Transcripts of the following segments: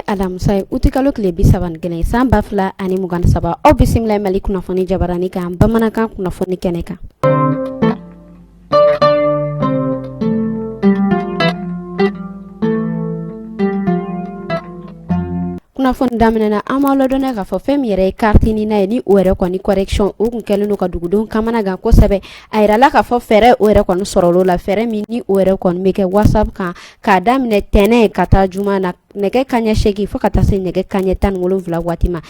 alamisa ye, utikalo tile 31, san 2023. Aw bisimila Mali kunnafoni jabarani kan, bamanankan kunnafoni kɛnɛ kan. Kunnafoni daminɛ na, an b'aw ladɔnniya k'a fɔ fɛn min yɛrɛ ye carte NINA ye, ni o yɛrɛ kɔni correction o kun kɛlen don ka dugudenw kamana gan kosɛbɛ. A yirala k'a fɔ fɛɛrɛ o yɛrɛ kɔni sɔrɔla o la, fɛɛrɛ min ni o yɛrɛ kɔni bɛ kɛ WhatsApp kan k'a daminɛ tɛnɛn ka taa juma na, nɛgɛ kaɲɛ 8 fo ka taa se nɛgɛ kaɲɛ 17 waati ma,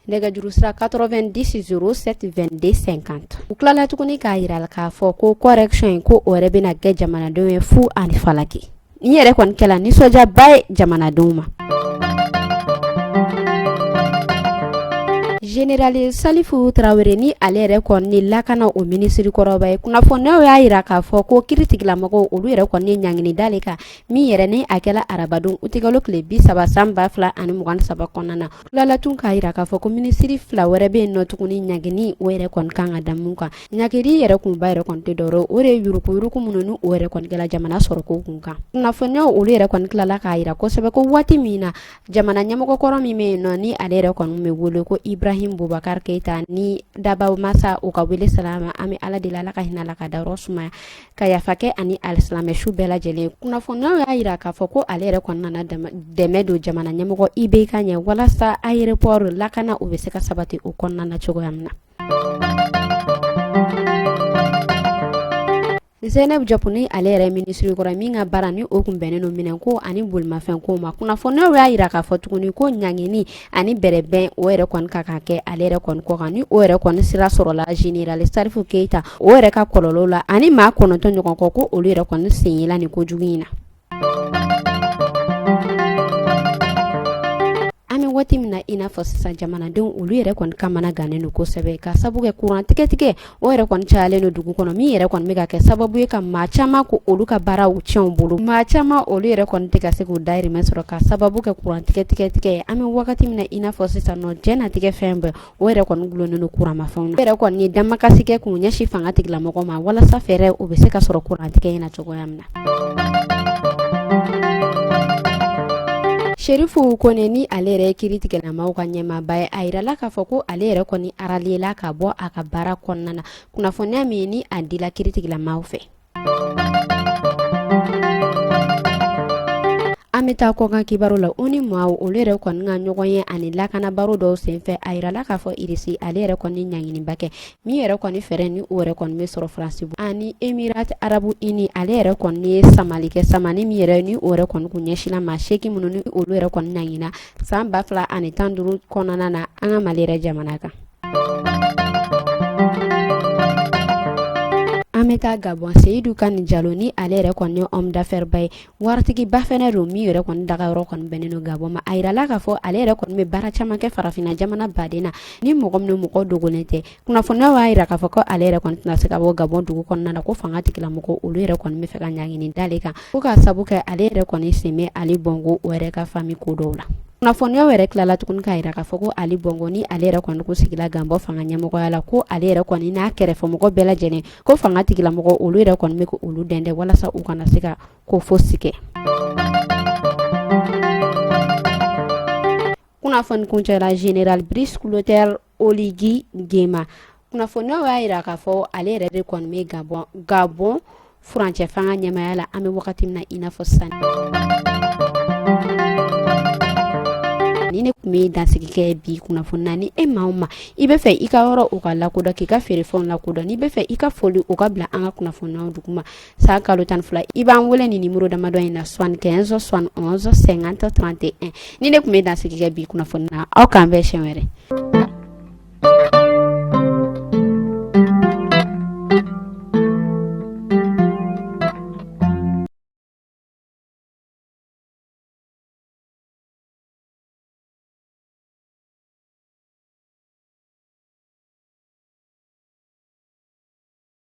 nɛgɛjuru sira 90 07 22 50. U tilala tuguni k'a yira k'a fɔ ko correction in, ko o yɛrɛ bɛna kɛ jamanadenw ye fu ani falaki. Nin yɛrɛ kɔni kɛla nisɔndiyaba ye jamanadenw ma. Général Salifu Tarawele, ni ale yɛrɛ kɔni ni lakana o minisiri kɔrɔba ye, kunnafoniyaw y'a yira k'a fɔ ko kiiritigɛlamɔgɔw olu yɛrɛ kɔni ye ɲangini d'ale kan, min yɛrɛ ni a kɛla arabadon utikalo tile 30 san 2023 kɔnɔna na. Tilala tun k'a yira k'a fɔ ko minisiri fila wɛrɛ bɛ yen nɔ tuguni, ɲangini o yɛrɛ kɔni kan ka da mun kan. Ɲangini yɛrɛ kunba yɛrɛ kɔni tɛ dɔwɛrɛ, o de ye yuruguyurugu minnu ni o yɛrɛ kɔni kɛla jamana sɔrɔko kun kan. Kunnafoniyaw olu yɛrɛ kɔni tilala k'a yira kosɛbɛ ko waati min na jamana ɲɛmɔgɔ kɔrɔ min bɛ yen nɔ, ni ale yɛrɛ kɔni bɛ wele ko Ibrahim Boubacar Keita, ni daba masa o ka wele salama, an bɛ Ala deli, Ala ka hinɛ la ka dayɔrɔ sumaya, ka yafa kɛ ani alisilamɛ su bɛɛ lajɛlen. Kunnafoniyaw y'a yira k'a fɔ ko ale yɛrɛ kɔni nana dɛmɛ don jamana ɲɛmɔgɔ IBK ɲɛ walasa aéroport lakana o bɛ se ka sabati o kɔnɔna na cogoya min na. Zeynab Diop, ni ale yɛrɛ minisiri kɔrɔ min ka baara ni o kun bɛnnen don minɛnko ani bolimafɛnko ma, kunnafoniyaw y'a yira k'a fɔ tuguni ko ɲangini ani bɛrɛbɛn o yɛrɛ kɔni ka kan kɛ ale yɛrɛ kɔni kɔ kan, ni o yɛrɛ kɔni sira sɔrɔla général Salifu Keita o yɛrɛ ka kɔlɔlɔ la ani maa 9 ɲɔgɔn kɔ, ko olu yɛrɛ kɔni sen yela nin kojugu in na. An bɛ waati min na i n'a fɔ sisan, jamanadenw olu yɛrɛ kɔni kamana gannen don kosɛbɛ ka sabu kɛ kuran tigɛtigɛ o yɛrɛ kɔni cayalen don dugu kɔnɔ, min yɛrɛ kɔni bɛ ka kɛ sababu ye ka maa caman ko olu ka baaraw tiɲɛ u bolo. Maa caman olu yɛrɛ kɔni tɛ ka se k'u dayirimɛ sɔrɔ ka sababu kɛ kuran tigɛtigɛ ye. An bɛ wagati min na i n'a fɔ sisan nɔ, diɲɛnatigɛ fɛn bɛɛ o yɛrɛ kɔni gulonnen don kuranmafɛnw na. O yɛrɛ kɔni ye damakasi kɛ k'u ɲɛsin fanga tigilamɔgɔ ma walasa fɛɛrɛ o bɛ se ka sɔrɔ kurantigɛ in na cogoya min na. Sherifu Kone, ni ale yɛrɛ ye kiiritigɛlamaw ka ɲɛmaaba ye, a yirala k'a fɔ ko ale yɛrɛ kɔni rallier ka bɔ a ka baara kɔnɔna na, kunnafoniya min ni a dila kiiritigɛlamaw fɛ. An bɛ taa kɔkan kibaru la. ONU maaw olu yɛrɛ kɔni ka ɲɔgɔn ye ani lakana baro dɔw senfɛ, a yirala k'a fɔ Irisi ale yɛrɛ kɔni ɲanginiba kɛ min yɛrɛ kɔni fɛɛrɛ ni o yɛrɛ kɔni bɛ sɔrɔ Faransi ani Émirats arabes unis. Ale yɛrɛ kɔni ye samali kɛ, samani min yɛrɛ ni o yɛrɛ kɔni kun ɲɛsinna maa 8 minnu ni olu yɛrɛ kɔni ɲangina san 2015 kɔnɔna na an ka Mali yɛrɛ jamana kan. An bɛ taa Gabɔn. Seyidu Kani Jalo, ni ale yɛrɛ kɔni ye homme d'affaires ba ye, waritigiba fɛnɛ don, min yɛrɛ kɔni dagayɔrɔ kɔni bɛnnen don Gabɔn ma, a yirala k'a fɔ ale yɛrɛ kɔni bɛ baara caman kɛ farafinna jamana baden na ni mɔgɔ minnu mɔgɔ dogolen tɛ. Kunnafoniyaw y'a yira k'a fɔ ko ale yɛrɛ kɔni tɛna se ka bɔ Gabɔn dugu kɔnɔna na, ko fanga tigilamɔgɔw olu yɛrɛ kɔni bɛ fɛ ka ɲangini d'ale kan, ko k'a sabu kɛ ale yɛrɛ kɔni sen bɛ Ali Bongo o yɛrɛ ka famille ko dɔw la. Kunnafoniyaw yɛrɛ tilala tuguni k'a yira k'a fɔ ko Ali Bongo, ni ale yɛrɛ kɔni ko sigila Gabɔn fanga ɲɛmɔgɔya la, ko ale yɛrɛ kɔni n'a kɛrɛfɛmɔgɔ bɛɛ lajɛlen, ko fanga tigilamɔgɔ olu yɛrɛ kɔni bɛ olu dɛndɛ walasa u kana se ka ko fosi kɛ. Kunnafoni kuncɛla, général Brice Clotaire Oligui Nguema, kunnafoniyaw y'a yira k'a fɔ ale yɛrɛ de kɔni bɛ Gabɔn furancɛ fanga ɲɛmaaya la an bɛ wagati min na i n'a fɔ sisan. Ni ne tun bɛ dansigi kɛ bi kunnafoni na. Ni e maa o maa i bɛ fɛ i ka yɔrɔ o ka lakodɔn, k'i ka feerefɛnw lakodɔn, n'i bɛ fɛ i ka foli o ka bila an ka kunnafoniyaw duguma san kalo 12, i b'an wele ni numéro damadɔ in na: 75 71 50 31. Ni ne tun bɛ dansigi kɛ bi kunnafoni na. Aw k'an bɛn siɲɛ wɛrɛ.